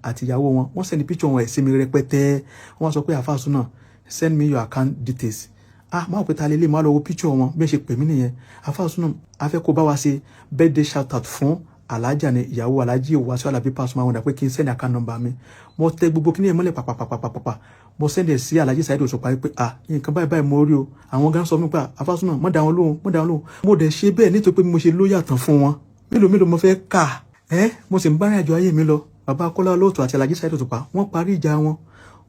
àti ìyàwó wọn. Wọ́n send picture wọn ẹ̀ sí mi rẹpẹtẹ. Wọ́n sọ pé àfáà súnà, send me your account details. Ah, máa pẹ́ ta lélẹ̀, máa lọ wo picture wọn. Bí wọ́n ṣe pè mí nìyẹn. Àfáà súnà, a fẹ́ kó bá wa ṣe birthday shout out fún alájà ni ìyàwó Alhaji Wasiu Alabi Pasuma. Wọn dà pé kí n send account number mi. Mo tẹ gbogbo kí ni ẹ̀ mọ́lẹ̀ pàpàpàpàpà, mo send ẹ̀ sí Alhaji Saheed Òṣùpá pé ah, nǹkan báyìí báyìí mo rí o. Àwọn gan sọ fún mi pé àfáà súnà, mọ́ dá wọn lóhùn, mọ́ dá wọn lóhùn. Mo dẹ̀ ṣe bẹ́ẹ̀ nítorí pé mo ṣe loyal tán fún wọn. Mélòó mélòó mo fẹ́ kà ẹ́? Mo sì ń bá rìn àjò ayé mi lọ. Bàbá Kọ́lá Olóòtú àti Alhaji Saheed Òṣùpá, wọ́n parí ìjà wọn,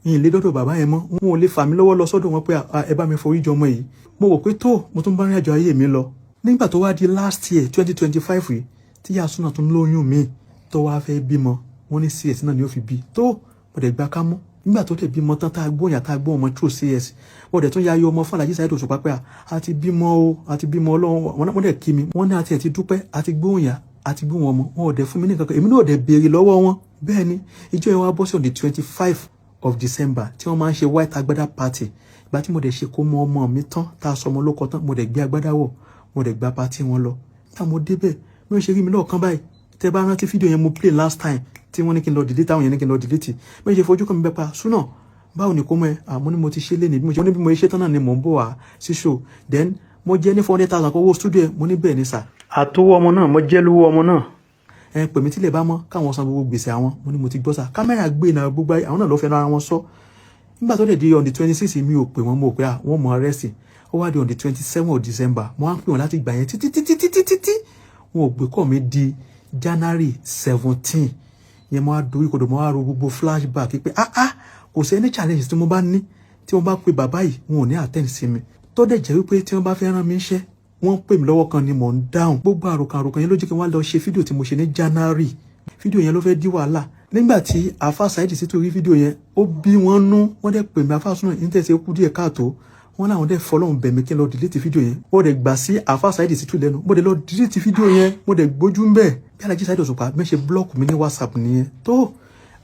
yìí lé dọ́dọ̀ bàbá yẹn mọ́. Wọn ò lè fà mí lọ́wọ́ lọ sọ́dọ̀ wọn pé ẹ bá mi forí jọ ọmọ yìí. Mo rò pé tó mo tún bá rìn àjò ayé mi lọ. Nígbà tó wá di last year, 2025 yìí, tí Yasuna tún lóyún mi, tó wá fẹ́ bímọ, wọ́n ní CS náà ni ó fi bí. Tó mo dẹ̀ gba ká mú. Nígbà tó dẹ̀ bímọ tán, tá a gbóyàn, tá a gbọ́ ọmọ through CS, wọ́n dẹ̀ tún ya ayọ̀ ọmọ fún Alhaji Saheed Òṣùpá pé a ti bímọ o, a ti bímọ. Ọlọ́run, wọ́n dẹ̀ kí mi. Wọ́n ní àti ẹ̀ ti dúpẹ́, àti gbóyàn, àti gbóhùn ọmọ. Wọn ò dẹ̀ fún mi ní nǹkan kan, èmi náà ò dẹ̀ béèrè lọ́wọ́ wọn. Bẹ́ẹ̀ ni ìjọ yẹn wá bọ́ sí on the 25 of December tí wọ́n máa ń ṣe white agbádá party. Ìgbà tí mo dẹ̀ ṣe kó mọ ọmọ mi tán, tá a sọ ọmọ lóko tán, mo dẹ̀ gbé agbádá wọ̀, mo dẹ̀ gba party wọn lọ. Nígbà mo débẹ̀, bí wọ́n ṣe rí mi lọ́ọ̀kan báyìí, tẹ́ bá rántí fídíò yẹn mo play last time tí wọ́n ní kí n lọ delete, àwọn yẹn ní kí n lọ delete, bí wọ́n ṣe fojú kan mi bẹ́ẹ̀ pa súnà, báwo ni kó mọ́ ẹ? Àmọ́ ní mo ti ṣe lé ní bí mo ṣe ní bí mo ṣe tán náà ni mò ń bọ̀ wá sí show. Then mo jẹ́ ní 400,000 kó owó studio ẹ̀. Mo ní bẹ́ẹ̀ ni sà. Àtọwọ́ ọmọ náà, mo jẹ́ lówó ọmọ náà. Ẹ pè mí tílẹ̀ bá mọ́ káwọn san gbogbo gbèsè àwọn. Mo ní mo ti gbọ́ sà. Kámẹ́rà gbé náà, gbogbo àwọn náà ló fẹ́ ara wọn sọ. Nígbà tó dẹ̀ di on the 26, mi ò pè wọ́n. Mo pé à wọ́n mọ arrest. Ó wá di on the 27 of December, mo á ń pè wọ́n láti gbà yẹn títí títí títí títí, wọn ò gbé kọ́ mi. Di January 17 yẹn, mo á dorí kodò, mo á ro gbogbo flashback pé ah ah, kò sí any challenge tí mo bá ní, tí wọ́n bá pe bàbá yìí, wọn ò ní attend sí mi. Tó dẹ̀ jẹ́ wípé tí wọ́n bá fẹ́ rán mi iṣẹ́, wọ́n pè mí lọ́wọ́ kan ni mò ń dáhùn. Gbogbo àròkàn àròkàn yẹn ló jẹ́ kí wọ́n lọ ṣe fídíò tí mo ṣe ní January. Fídíò yẹn ló fẹ́ dí wàhálà. Nígbà tí àfa Saheed Shittu rí fídíò yẹn, ó bí wọ́n nú. Wọ́n dẹ̀ pè mí, àfa súnà ní tẹ̀sí kú díẹ̀ káàtó. Wọ́n láwọn dẹ̀ fọlọ́run bẹ̀ mí kí n lọ delete fídíò yẹn. Wọ́n dẹ̀ gbà sí àfa Saheed Shittu lẹ́nu, mo dẹ̀ lọ delete fídíò yẹn, mo dẹ̀ gbójú ń bẹ̀. Bí Alhaji Saheed Òṣùpá bí wọ́n ṣe block mi ní WhatsApp nìyẹn. Tó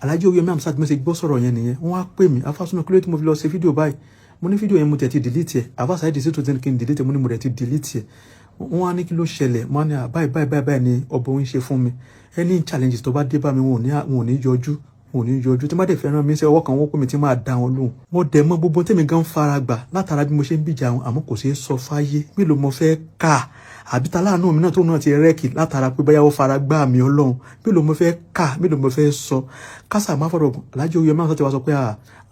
Alhaji Oríyọmí Hamzat, mo ṣe gbọ́ sọ̀rọ̀ yẹn nìyẹn. Wọ́n á pè mí, "Alfa Suna, kí ló tí mo fi lọ ṣe fídíò báyìí?" Mo ní fídíò yẹn, mo tẹ̀ ti delete ẹ̀. Alfa Saheed Shittu ti ní kí n delete ẹ̀. Mo ní mo tẹ̀ ti delete ẹ̀. Wọ́n á ní kí ló ṣẹlẹ̀. Mo á ní báyìí báyìí báyìí báyìí ni ọbọ̀ ń ṣe fún mi. Any challenges tó bá dé bá mi, wọn ò ní yọjú, wọn ò ní yọjú. Tí má dẹ̀ fẹ́ràn mi sí ọwọ́ kan, wọ́n pè mí tí máa dá wọn lóhùn. Mo dẹ̀ mọ gbogbo tèmi gan fara gbà látara bí mo ṣe ń bìjà wọn, àmọ́ kò ṣeé sọ fáyé. Mélòó mo fẹ́ kà? Àbí ta láàánú mi náà tó náà ti rẹ́ẹ̀kì látara pé báyàwó fara gbá mi Ọlọ́run? Mélòó mo fẹ́ kà? Mélòó mo fẹ́ sọ? Kásà má fọ̀rọ̀ gùn. Alhaji Oríyọmí Hamzat ti wá sọ pé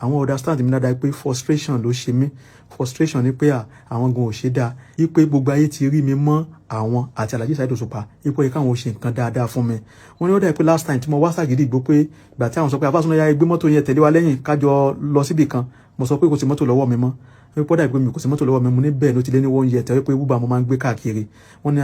àwọn understand mi dáadáa, pé frustration ló ṣe mí. Frustration ni pé àwọn gan ò ṣe dáa, wípé gbogbo ayé ti rí mi mọ́ àwọn àti Alhaji Saheed Òṣùpá, ipò yẹ káwọn ò ṣe nǹkan dáadáa fún mi. Wọ́n ní ó dà pé last time tí mo wá s'Àgídìgbò, pé ìgbà tí àwọn sọ pé, "Alfa Suna, ya gbé mọ́tò yẹn tẹ̀lé wa lẹ́yìn, kájọ lọ síbì kan," mo sọ pé kò sí mọ́tò lọ́wọ́ mi mọ́, wípé ó dà pé mi kò sí mọ́tò lọ́wọ́ mi. Mo ní bẹ́ẹ̀ ló ti lé ní one year tẹ́wé pé Uber mo máa ń gbé káàkiri. Wọ́n ní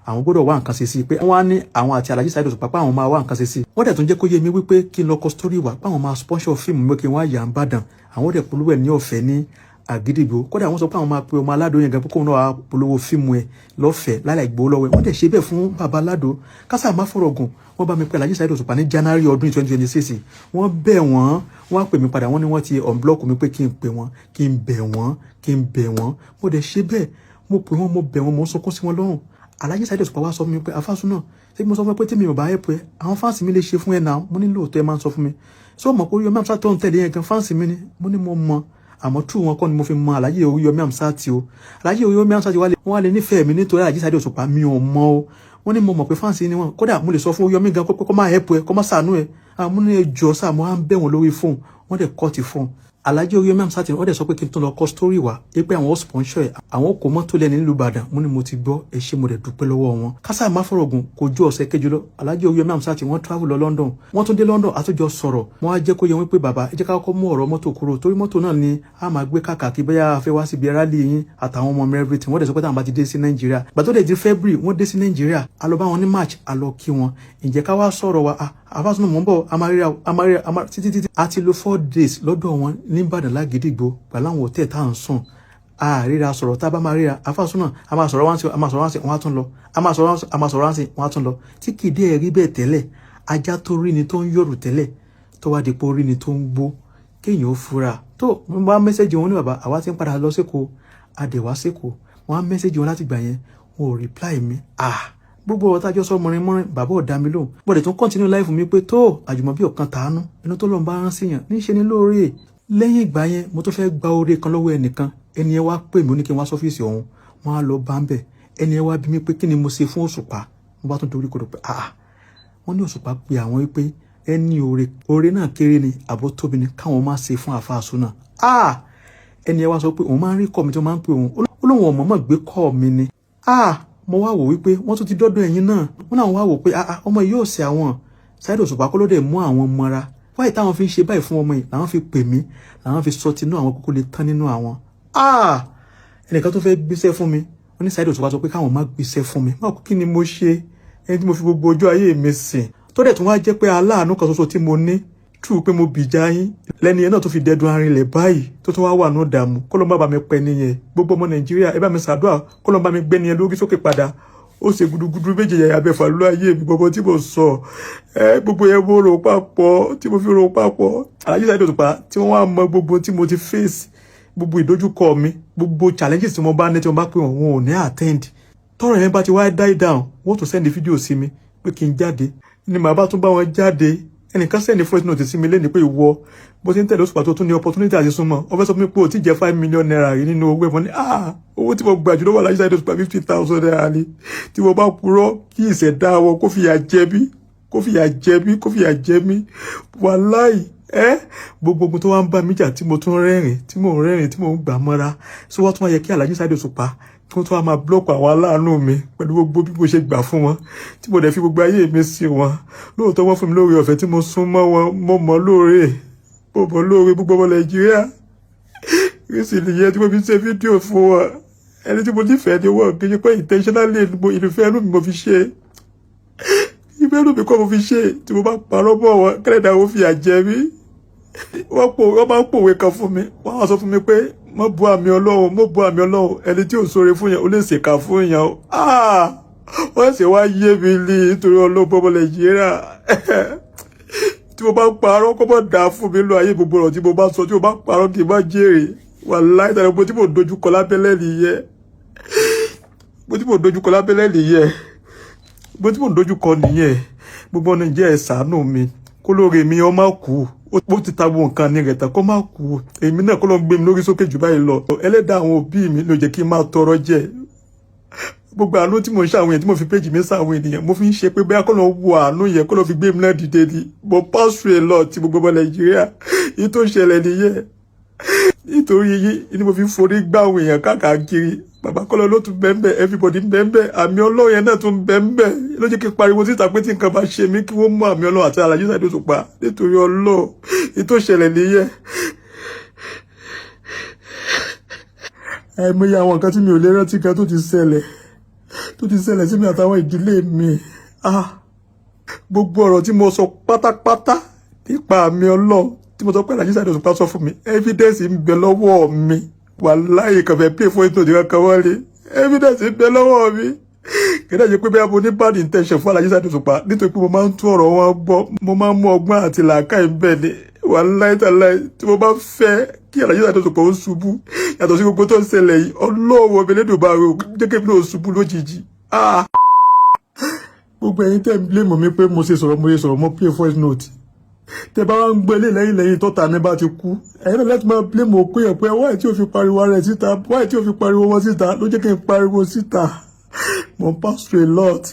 àwọn gbọ́dọ̀ wá nǹkan ṣe sí i, pé wọ́n á ní àwọn àti Alhaji Saheed Òṣùpá pé àwọn máa wá nǹkan ṣe sí i. Wọ́n dẹ̀ tún jẹ́ kó yé mi wípé kí n lọ kọ story wá, pé àwọn máa sponsor fíìmù mi, kí n wá yà ń bàdàn, àwọn dẹ̀ polówó ẹ̀ ní ọ̀fẹ́ ní Àgídìgbò. Kódà wọ́n sọ pé àwọn máa pe ọmọ aládùn yẹn gan pé kóun náà wá polówó fíìmù ẹ̀ lọ́fẹ̀ẹ́ láì gbowó lọ́wọ́ ẹ̀. Wọ́n dẹ̀ ṣe bẹ́ẹ̀ fún bàbá aládùn. Kásá má fọ̀rọ̀ gùn, wọ́n bá mi pé Alhaji Saheed Òṣùpá ní January ọdún 2026. Wọ́n bẹ̀ wọ́n, wọ́n á pè mí padà. Wọ́n ní wọ́n ti unblock mi, pé kí n pè wọ́n, kí n bẹ̀ wọ́n, kí n bẹ̀ wọ́n. Mo dẹ̀ ṣe bẹ́ẹ̀, mo pè wọ́n, mo bẹ̀ wọ́n, mo ń sunkún sí wọn lọ́rùn. Alhaji Saheed Òṣùpá wá sọ fún mi pé, "Alfa Suna, ṣé mo sọ fún ẹ pé tí mi ò bá help ẹ, àwọn fans mi lè ṣe fún ẹ náà?" Mo ní lóòótọ́, ẹ máa ń sọ fún mi. Sọ mọ̀ pé Oríyọmí Hamzat tó ń tẹ̀lé yẹn gan fans mi ni? Mo ní mo mọ̀, àmọ́ tú wọn kọ́ ni mo fi mọ Alhaji Oríyọmí Hamzat o. Alhaji Oríyọmí Hamzat wọ́n wá lè nífẹ̀ẹ́ mi nítorí Alhaji Saheed Òṣùpá, mi ò mọ̀ o. Wọ́n ní mo mọ̀ pé fans ni wọ́n. Kódà mo lè sọ fún Oríyọmí gan kó má help ẹ, kó má ṣàánú ẹ. Àmọ́ ní ẹjọ́ sáà, mo á ń bẹ̀ wọ́n lórí fóònù, wọ́n dẹ̀ cut fóònù. Alhaji Oríyọmí Hamzat, wọ́n dẹ̀ sọ pé kí n tún lọ kọ story wá, pé àwọn sponsor ẹ̀, àwọn kò mọ́tò lẹ́ni nílùú Ìbàdàn. Mo ní mo ti gbọ́, ẹ ṣé, mo dẹ̀ dúpẹ́ lọ́wọ́ wọn. Kásá má fọ̀rọ̀ gùn, kò ju ọ̀sẹ̀ kejì lọ, Alhaji Oríyọmí Hamzat, wọ́n travel lọ London. Wọ́n tún dé London, àtúnjọ sọ̀rọ̀. Wọ́n á jẹ́ kó yẹ wọ́n pé, "Bàbá, ẹ jẹ́ ká kọ́kọ́ mú ọ̀rọ̀ mọ́tò kúrò, torí mọ́tò náà ni a máa gbé káàkiri bóyá a fẹ́ wá síbi rally yín àtàwọn ọmọ mi, everything." Wọ́n dẹ̀ sọ pé táwọn bá ti dé sí Nàìjíríà. Gbà tó dẹ̀ di February, wọ́n dé sí Nàìjíríà, a lọ bá wọn ní March, a lọ kí wọn. Ǹjẹ́ ká wá sọ̀rọ̀ wa? "Alfa Suna, mò ń bọ̀, a máa ríra, a máa ríra, a máa," títí títí. A ti lo 4 days lọ́dọ̀ wọn ní Ìbàdàn lágídígbò pẹ̀lú àwọn hòtẹ́ẹ̀ tá à ń sùn. A ríra sọ̀rọ̀. Tá a bá máa ríra, "Alfa Suna, a máa sọ̀rọ̀ wá sí, a máa sọ̀rọ̀ wá sí," wọ́n á tún lọ. "A máa sọ̀rọ̀ wá sí, a máa sọ̀rọ̀ wá sí," wọ́n á tún lọ. Tí kì í dé rí bẹ́ẹ̀ tẹ́lẹ̀, ajá tó rí ni tó ń yọ̀rù tẹ́lẹ̀, tó wá dípò rí ni tó ń gbó, kéèyàn ó fura tó. Mo bá message wọn ní, "Bàbá, àwa ti ń padà lọ sékòó." Adẹ̀wá sékòó. Wọ́n á message wọn láti gbà yẹn, wọn ò reply mi. Ah, gbogbo ọ̀rọ̀ tájọ́ sọ mọ̀rin mọ́rin, bàbá ò dá mi lóhùn. Gbọ́dọ̀ tún continue life mi pé tó àjùmọ̀bí ọ̀kan tàánú inú tó lọ́n bá rán síyàn níṣẹ́ ni lóore. Lẹ́yìn ìgbà yẹn, mo tún fẹ́ gba oore kan lọ́wọ́ ẹnìkan. Ẹni yẹn wá pè mí, ó ní kí n wá sọ́fíìsì òun. Wọ́n á lọ bá ń bẹ̀. Ẹni yẹn wá bí mi pé kí ni mo ṣe fún Òṣùpá. Mo bá tún dorí kodò pé ah, wọ́n ní Òṣùpá pé àwọn wípé ẹni oore, oore náà kéré ni àbó tóbi ni, káwọn má ṣe fún Alfa Suna. Ah, ẹni yẹn wá sọ pé òun máa ń rí call mi tí wọ́n máa ń pè òun. Ó lóun ọ̀mọ̀ọ́mọ̀ gbé call mi ni. Ah, mo wá wò wípé wọ́n tún ti dọ́dọ̀ ẹ̀yin náà. Wọ́n náà wá wò pé ah, ọmọ yìí yóò ṣe àwọn Saheed Òṣùpá kó ló dé mú àwọn mọ́ra wáyé táwọn fi ń ṣe báyìí fún ọmọ yìí. Làwọn fi pè mí, làwọn fi sọ tinú àwọn kókó lè tán nínú àwọn. Ah, ẹnìkan tó fẹ́ gbéṣẹ́ fún mi, wọ́n ní Saheed Òṣùpá sọ pé káwọn má gbéṣẹ́ fún mi. Má kí ni mo ṣe ẹni tí mo fi gbogbo ọjọ́ ayé mi sìn, tó dẹ̀ tún wá jẹ́ pé aláàánú kan ṣoṣo tí mo ní tú pé mo bìjà yín lẹ́ni yẹn náà tó fi dẹdun arinlẹ̀ báyìí, tó tún wá wà ní ìdààmú. Kó ló má bá mi pẹ́ nìyẹn. Gbogbo ọmọ Nàìjíríà, ẹ bá mi ṣàdúrà kó ló bá mi gbé nìyẹn lórí sókè padà. Ó ṣe gudugudu méje yàyà mẹ́fà ló ayé mi. Gbogbo tí mo sọ ẹ, gbogbo yẹn mo rò papọ̀, tí mo fi rò papọ̀, Alhaji Saheed Òṣùpá tí wọ́n wá mọ gbogbo tí mo ti face, gbogbo ìdojúkọ mi, gbogbo challenges tí mo bá ní, tí mo bá pè wọ́n, wọn ò ní attend. Tọ́rọ̀ yẹn bá ti wá die down, wọ́n tún send fídíò sí mi pé kí n jáde ni màá bá tún bá wọn jáde. Ẹnìkan send voice note sí mi lẹ́ni pé ìwọ bó ti ń tẹ̀lé Òṣùpá tó tún ní opportunity àti súnmọ́ ọ, fẹ́ sọ fún mi pé o ti jẹ́ ₦5 million rí nínú owó ẹ̀fọn ní. Ah, owó tí mo gbà jù lọ́wọ́ Alhaji Saheed Òṣùpá, ₦50,000 ni. Tí mo bá purọ́, kí ìṣẹ̀dá wọn kó fìyà jẹ mí, kó fìyà jẹ mí, kó fìyà jẹ mí. Wàláì ẹ, gbogbo ogun tó wá ń bá mi jà, tí mo tún rẹ́rìn, tí mo ń rẹ́rìn, tí mo ń gbà mọ́ra, so wọ́n tún wá yẹ kí Alhaji Saheed Òṣùpá kí wọ́n tún wá máa block àwọn aláàánú mi pẹ̀lú gbogbo bí mo ṣe gbà fún wọn, tí mo dẹ̀ fi gbogbo ayé mi sí wọn. Lóòótọ́, wọ́n fún mi lóore ọ̀fẹ́ tí mo sún mọ́ wọn. Mo mọ̀ lóore, mo mọ̀ lóore. Gbogbo ọmọ Nàìjíríà rísì nìyẹn tí mo fi ṣe fídíò fún wọn. Ẹni tí mo nífẹ̀ẹ́ ni wọ́n. Kì í ṣe pé intentionally mo ìfẹ́ inú mi mo fi ṣe, ìfẹ́ inú mi kọ́ mo fi ṣe. Tí mo bá parọ́ mọ́ wọn, kẹ́lẹ́dàá ó fìyà jẹ mí. Wọ́n máa ń pòwe kan fún mi. Wọ́n á sọ fún mi pé má bu àmì Ọlọ́run, má bu àmì Ọlọ́run. Ẹni tí ò sóore fún yẹn, ó lè ṣèkà fún yẹn o. Wọ́n sì wá yé mi ní nítorí Ọlọ́run, bọ́mọ Nàìjíríà. Tí mo bá ń parọ́, kó mọ̀ dáa fún mi lọ ayé. Gbogbo ọ̀rọ̀ tí mo bá sọ, tí mo bá parọ́, kì í má jèrè. Wàláhì tàbí gbogbo tí mo dojú kọ lábẹ́lẹ̀ nìyẹn, gbogbo tí mo dojú kọ lábẹ́lẹ̀ nìyẹn, gbogbo tí mo dojú kọ nìyẹn. Gbogbo ọ̀nà ìjẹ́, ẹ̀ ṣàánú mi, kó lóore mi ọ má kú. Ó ti ta gbogbo nǹkan ní rẹ̀ tán, kó má kú. Èmi náà kó lọ gbé mi lórí sókè jù báyìí lọ. Ẹlẹ́dàá àwọn òbí mi ló jẹ́ kí n máa tọrọ jẹ. Gbogbo àánú tí mo ń ṣàwọn èèyàn, tí mo fi péjì mi sáwọn ènìyàn, mo fi ń ṣe pé bóyá kó lọ wo àánú yẹn, kó lọ fi gbé mi náà dìde ni. Mo pass through a lot. Tí gbogbo ọmọ Nàìjíríà yìí tó ṣẹlẹ̀ nìyẹn. Nítorí yìí ni mo fi ń forí gbá àwọn èèyàn káàkiri. Bàbá kọ́lọ́ ló tún bẹ́ẹ̀, everybody ń bẹ́ẹ̀, àmì Ọlọ́run yẹn náà tún bẹ́ẹ̀ ló jẹ́ kí n pariwo síta pé tí nǹkan bá ṣe mí, kí wọ́n mú àmì Ọlọ́run àti Alhaji Saheed Òṣùpá. Nítorí Ọlọ́run, èyí tó ṣẹlẹ̀ nìyẹn. Àìmọye àwọn nǹkan tí mi ò lè rántí kan tó ti ṣẹlẹ̀ sí mi àtàwọn ìdílé mi. Ah, gbogbo ọ̀rọ̀ tí mo sọ pátápátá nípa àmì Ọlọ́run tí mo sọ pé Alhaji Saheed Òṣùpá sọ fún mi, evidence ń bẹ lọ́wọ́ mi. Wàláhì, kàn fẹ́ play fún ètò ìdíkan kan wọlé, evidence ń bẹ lọ́wọ́ mi. Kí náà ṣe pé bí mo ní bad intention fún Alhaji Saheed Òṣùpá, nítorí pé mo máa ń tún ọ̀rọ̀ wọn gbọ́, mo máa ń mú ọgbọ́n àti làákàyè bẹ́ẹ̀ ni. Wàláhì tàláhì, tí mo bá fẹ́ kí Alhaji Saheed Òṣùpá ó ṣubú, yàtọ̀ sí gbogbo tó ń ṣẹlẹ̀ yìí, Ọlọ́wọ́ Elédùmarè jẹ́ kí èmi náà ṣubú lójijì. Ah, gbogbo ẹ̀yin tẹ́ ń blame mi pé mo ṣe sọ̀rọ̀, mo ṣe sọ̀rọ̀, mo play voice note, tẹ́ bá wá ń gbé lé lẹ́yìn lẹ́yìn tọ́ta mi bá ti kú, ẹ̀yin náà láti máa blame òkú yẹn pé wáyé tí o fi pariwo ara ẹ̀ síta, wáyé tí o fi pariwo wọn síta, ló jẹ́ kí n pariwo síta. Mo pass through a lot.